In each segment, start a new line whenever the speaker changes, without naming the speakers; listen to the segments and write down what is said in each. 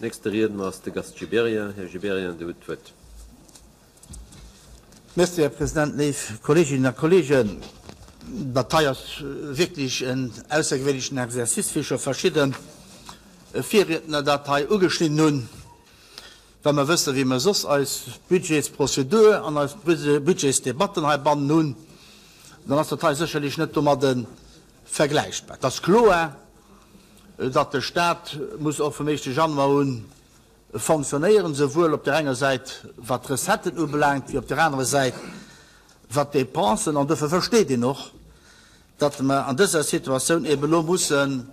Nächste Riedner ass de Gast Gibéryen. Här Gibéryen, Dir hutt d'Wuert.
Merci, Här President. Léif Kolleeginnen a Kolleegen, dat hei ass wierklech en aussergewéinlechen Exercice, wéi scho verschidde Virriedner dat hei ugeschnidden hunn. Wa mer wëssen, wéi mer soss eis Budgetsprozedur an eis Budgetsdebatten heibannen hunn, dann ass dat hei sécherlech net domadde vergläichbar. Et ass kloer, datt de Stat muss och vum éischte Januar u fonctionnéieren, souwuel op där enger Säit wat d'Recetten ubelaangt, wéi op där anerer Säit wat d'Dépensen. An dofir versteet een och, datt mer an dëser Situatioun eeben elo mussen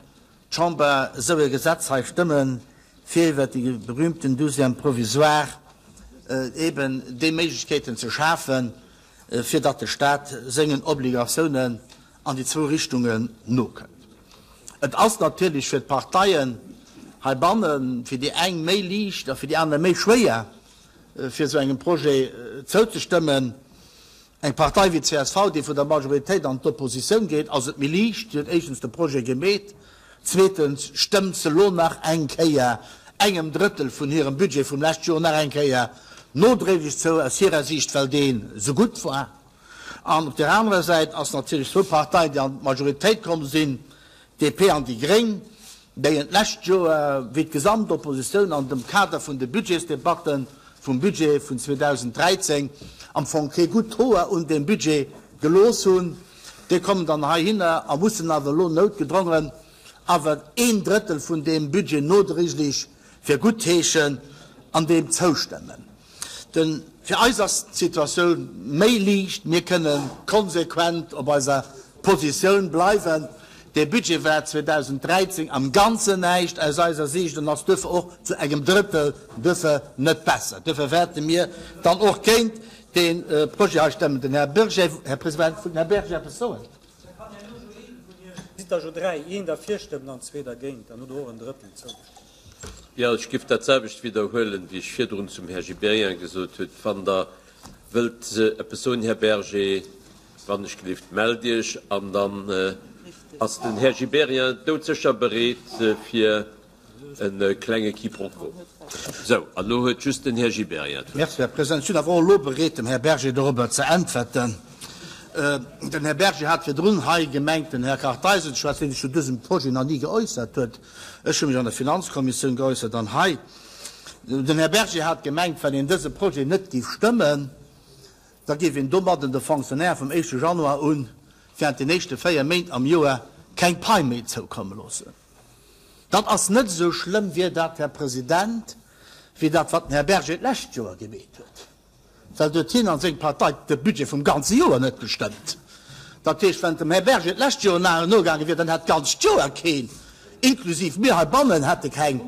d'Chamber esou e Gesetz hei stëmmen, fir iwwert déi berühmten Douzième provisoire eben déi Méiglechkeeten ze schafen, fir datt de Stat sengen Obligatiounen an déi zwou Richtungen nokënnt. Et ass natierlech fir d'Parteien heibannen, fir déi eng méi liicht a fir déi aner méi schwéier, fir esou engem Projet zouzestëmmen. Eng Partei wéi csv, déi vun der Majoritéit an d'Oppositioun geet, ass et méi liicht. Si huet éischtens de Projet gemeet, zweetens stëmmt se elo nach eng Kéier engem Drëttel vun hirem Budget vum lescht Joer nach eng Kéier nodréiglech zou, aus hirer Siicht, well deen esou gutt war. An op där anerer Säit ass natierlech zwou Parteien, déi an d'Majoritéit komm sinn, DP an déi gréng, déi en d'lescht Joer, wéi d'gesamt Oppositioun an dem Kader vun de Budgetsdebatten vum Budget vun 2013, am Fong kee gutt Hoer un deem Budget gelooss hunn, déi kommen dann heihinner a mussen awer elo noutgedrongen awer een Drëttel vun deem Budget nodréiglech fir guttheeschen an deem zoustëmmen. Den, fir eis ass d'Situatioun méi liicht, mir kënne konsequent op eiser Positioun bleiwen. Dee Budget war 2013 am Ganzen näischt aus eiser Siicht an ass duerfir och zu engem Drëttel duerfir net besser. Duerfir wäerte mir dann och géint dee Projet hei stëmmen. Den Här Berger, Här President, wollt den Här Berger eppes soen?
Sidd der jo 3, een derfir stëmmt an zwee dergéint, dann hutt Der och en Drëttel zougestimmt.
Jo, ech giff dat selwecht widderhuelen, wéi ech virdrun zum Här Gibéryen gesot hutt. Wann Der wëllt eppes soen, Här Berger, wann ech gelift, mellt Iech, an dann ass den Här Gibéryen doudsécher bereet fir e klenge Quiproquo. Sou, an elo huet just den Här Gibéryen d'Wuert.
Merci, Här President. Ech sinn awer och elo bereet, dem Här Berger dorobber ze äntwerten. Den Här Berger hat virdrun hei gemengt, den Här Kartheiser ze schwätzen, dee sech zu dësem Projet nach ni geäussert huet. Ech hu mech an der Finanzkommissioun geäussert an hei. Den Här Berger hat gemengt, wann een dëse Projet net géif stëmmen, da géif een domadden de Fonctionnaire vum éischte Januar un während den éischte 4 Méint am Joer keng Pai méi zoukomme loossen. Dat ass net esou schlëmm, wier dat, Här President, wéi dat, wat den Här Berger d'lescht Joer gemeet huet. Well huet hien an seng Partei de Budget vum ganze Joer net gestëmmt. Dat heescht, wann et dem Här Berger d'lescht Joer nogaange wier, dann hätt d'ganzt Joer keen, inklusiv mir heibannen, hätte keng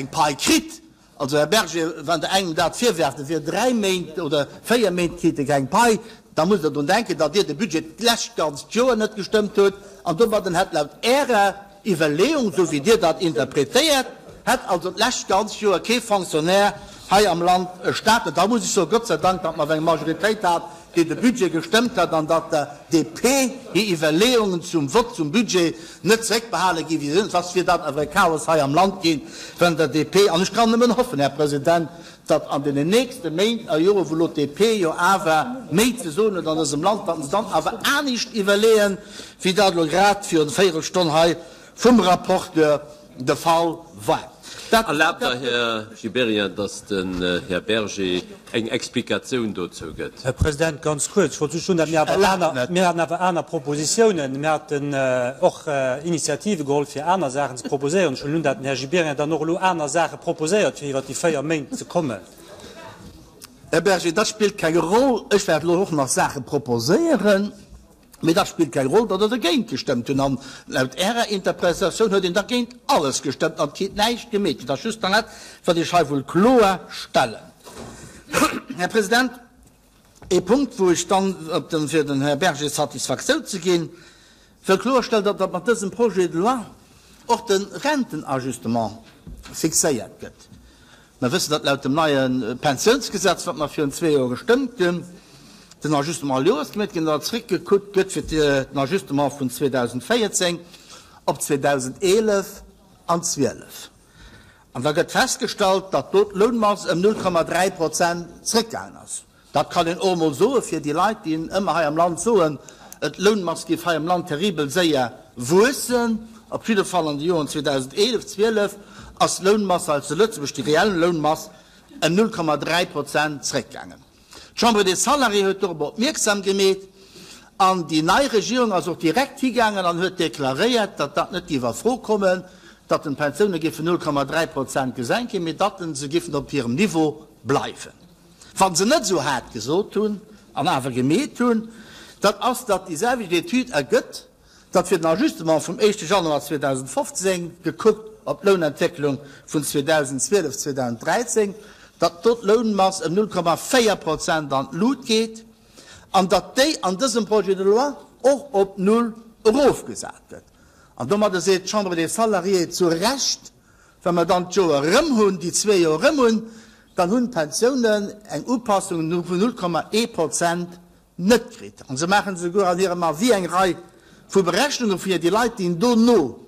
Pai kritt. Also, Här Berger, wann Der engem dat virwerft, et wier 3 Méint oder 4 Méint kritt e keng Pai, da musst Der drun denken, datt Dir de Budget d'lescht ganzt Joer net gestëmmt hutt an domadden hätt laut Ärer Iwwerleeung, esou wéi Dir dat interpretéiert, hätt also d'lescht ganz Joer kee Fonctionnaire hei am Land e Staat. Da muss ech soen, Gott sei Dank, datt mer eng Majoritéit hat, déi de Budget gestëmmt hat an datt der DP hir Iwwerleeungen zum Vott zum Budget net zeréckbehale gi wéi sinn. Soss wier dat awer e Chaos hei am Land ginn, wenn der DP, an ech kann nëmmen hoffen, Här President, datt an deenen nächste Méint a Joren, wou elo d'DP jo awer méi ze soen huet an dësem Land, datt se dann awer anescht iwwerleeën, wéi dat elo grad virun Véierelstonn hei vum Rapporteur de Fall war.
Dat. Erlaabt Der, Här Gibéryen, datt den Här Berger eng Explikatioun dozou gëtt?
Här President, ganz kuerz, ech wollt just soen, datt mir awer aner, mir haten awer aner Propositiounen. Mir haten och Initiative geholl, fir aner Saachen ze proposéieren. Ech huelen un, datt den Här Gibéryen dann och elo aner Saache proposéiert, fir iwwert déi 4 Méint ze kommen.
Här Berger, dat spillt keng Roll. Ech wäert elo och nach Saache proposéieren. Mee dat spillt keng Roll, datt Der dergéint gestëmmt hunn. An laut Ärer Interpretatioun huet een dergéint alles gestëmmt an et kritt näischt gemeet. Et ass just dat, wat ech hei wëll kloer stellen. Här President, ee Punkt, wou ech dann, fir dem Här Berger Satisfaktioun ze ginn, wëll kloerstellen, datt mat dësem Projet de loi och de Rentenajustement fixéiert gëtt. Mer wëssen, datt laut dem neie Pensiounsgesetz, wat mer virun zwee Joer gestëmmt hunn, den Ajustement all Joers gemeet ginn, datt zréckgekuckt gëtt fir den Ajustement vun 2014 op 2011 an 12. An da gëtt festgestallt, datt do d'Lounmass ëm 0,3 Prozent zréckgaangen ass. Dat kann een och emol soe fir déi Leit, déi ëmmer hei am Land soen, d'Lounmass géif hei am Land terribel séier wuessen. Op jidde Fall an de Joren 2011, 12 ass d'Lounmass hei zu Lëtzebuerg, déi reell Lounmass, ëm 0,3 Prozent zréckgaangen. D'Chambre des Salariés huet dorobber opmierksam gemeet an déi nei Regierung ass och direkt higaangen an huet deklaréiert, datt dat net géif a Fro kommen, datt den d'Pensioune géifen 0,3 Prozent gesenkt ginn, mee datt se géifen op hirem Niveau bleiwen. Wa se net esou haart gesot hunn an awer gemeet hunn, dat ass, datt déi selwecht Etüd ergëtt, datt fir den Ajustement vum éischte Januar 2015, gekuckt op d'Lounentwécklung vun 2012, 2013, datt do d'Lounmass ëm 0,4 Prozent an d'Lut geet an datt déi an dësem Projet de loi och op null erofgesat gëtt. An domadder seet d'Chambre des Salariés zu Recht, Wa mer dann d'Joer erëm hunn, déi zwee Joer erëm hunn, dann hunn d'Pensiounen eng Upassung vun 0,1 Prozent net kritt. An se maachen esouguer an hirem Avis eng Rei vu Berechnunge fir déi Leit, déi dono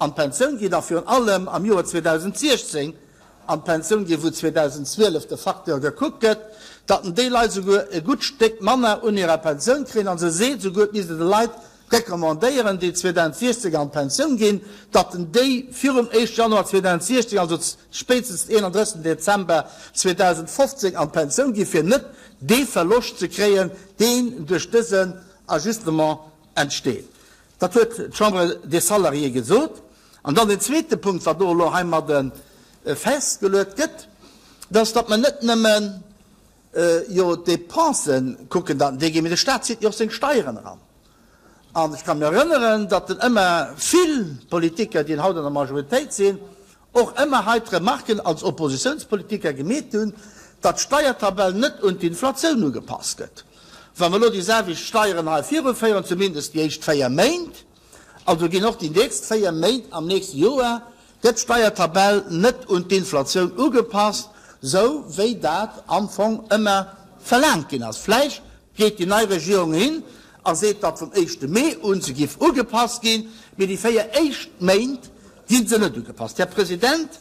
an d'Pensioun ginn a virun allem am Joer 2016 an d'Pensioun ginn, wou 2012 de Facteur gekuckt gëtt, datt déi Leit esouguer e gutt Stéck manner un hirer Pensioun kréien. An se seet esouguer, et misst een de Leit recommandéieren, déi 2016 an d'Pensioun ginn, datt en déi virum éischte Januar 2016, also spéitstens den 31. Dezember 2015 an d'Pensioun ginn, fir net dee Verloscht ze kréien, deen duerch dësen Ajustement entsteet. Dat huet d'Chambre des Salariés gesot. An dann den zweete Punkt, wat och elo heimadde festgeluet gëtt, dat ass, datt mer net nëmmen jo d'Dépensen kucken, datt déi ginn, mee de Stat zitt jo och seng Steieren eran. An ech ka mir erënneren, datt en ëmmer vill Politiker, déi haut an der Majoritéit sinn, och ëmmer hei d'Remarken als Oppositionspolitiker gemeet hunn, datt d'Steiertabell net un d'Inflatioun ugepasst gëtt. Wa mer elo déi selwecht Steieren hei viruféieren, zumindest déi éischt 4 Méint, also ginn och déi nächst 4 Méint am nächste Joer, gëtt d'Steiertabell net un d'Inflatioun ugepasst, sou wéi dat am Fong ëmmer verlaangt ginn ass. Vläicht geet déi nei Regierung hin a seet, datt vum éischte Mee un se giff ugepasst ginn, mee déi 4 éischt Méint gi se net ugepasst. Här President,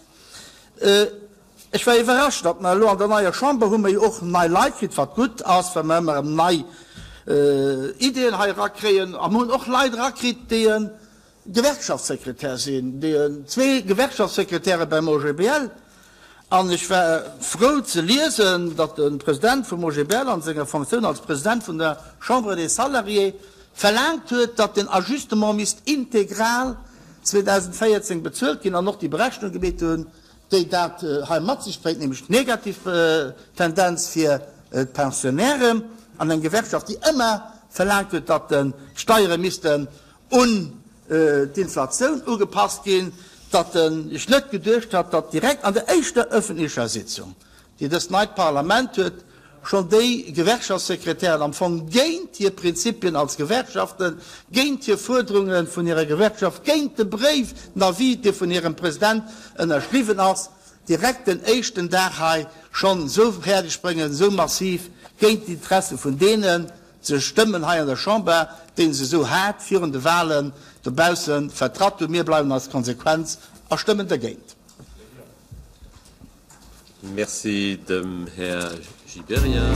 ech war iwwerrascht, datt mer elo an der neier Chamber hu mer jo och nei Leit kritt, wat gutt ass, well mer ëmmer erëm nei Ideeën hei erakréien, a mer hunn och Leit erakritt, déi e Gewerkschaftssekretär sinn, déi zwee Gewerkschaftssekretäre beim OGBL, an ech war frou ze liesen, datt de President vum OGBL an senger Fonctioun als President vun der Chambre des Salariés verlaangt huet, datt den Ajustement misst integral 2014 bezuelt ginn an och déi Berechnung gemeet hunn, déi dat hei mat sech bréngt, nämlech d'negativ Tendenz fir d'Pensionnairen, an eng Gewerkschaft, déi ëmmer verlaangt huet, datt d'Steiere missten un d'Inflatioun ugepasst ginn, datt ech net geduecht hat, datt direkt an der éischter öffentlecher Sitzung, déi dëst neit Parlament huet, schonn déi Gewerkschaftssekretären am Fong géint hir Prinzipien als Gewerkschaften, géint hir Fuerderunge vun hirer Gewerkschaft, géint de Bréif, den Avis, dee vun hirem President ënnerschriwwen ass, direkt den éischten Dag hei schonn esou fäerdeg bréngen, esou massiv géint d'Interesse vun deenen ze stëmmen hei an der Chamber, déi se esou haart virun de Wahlen dobausse vertratt hunn. Mir bleiwen eis konsequent a stëmmen dergéint.
Merci dem Här Gibéryen.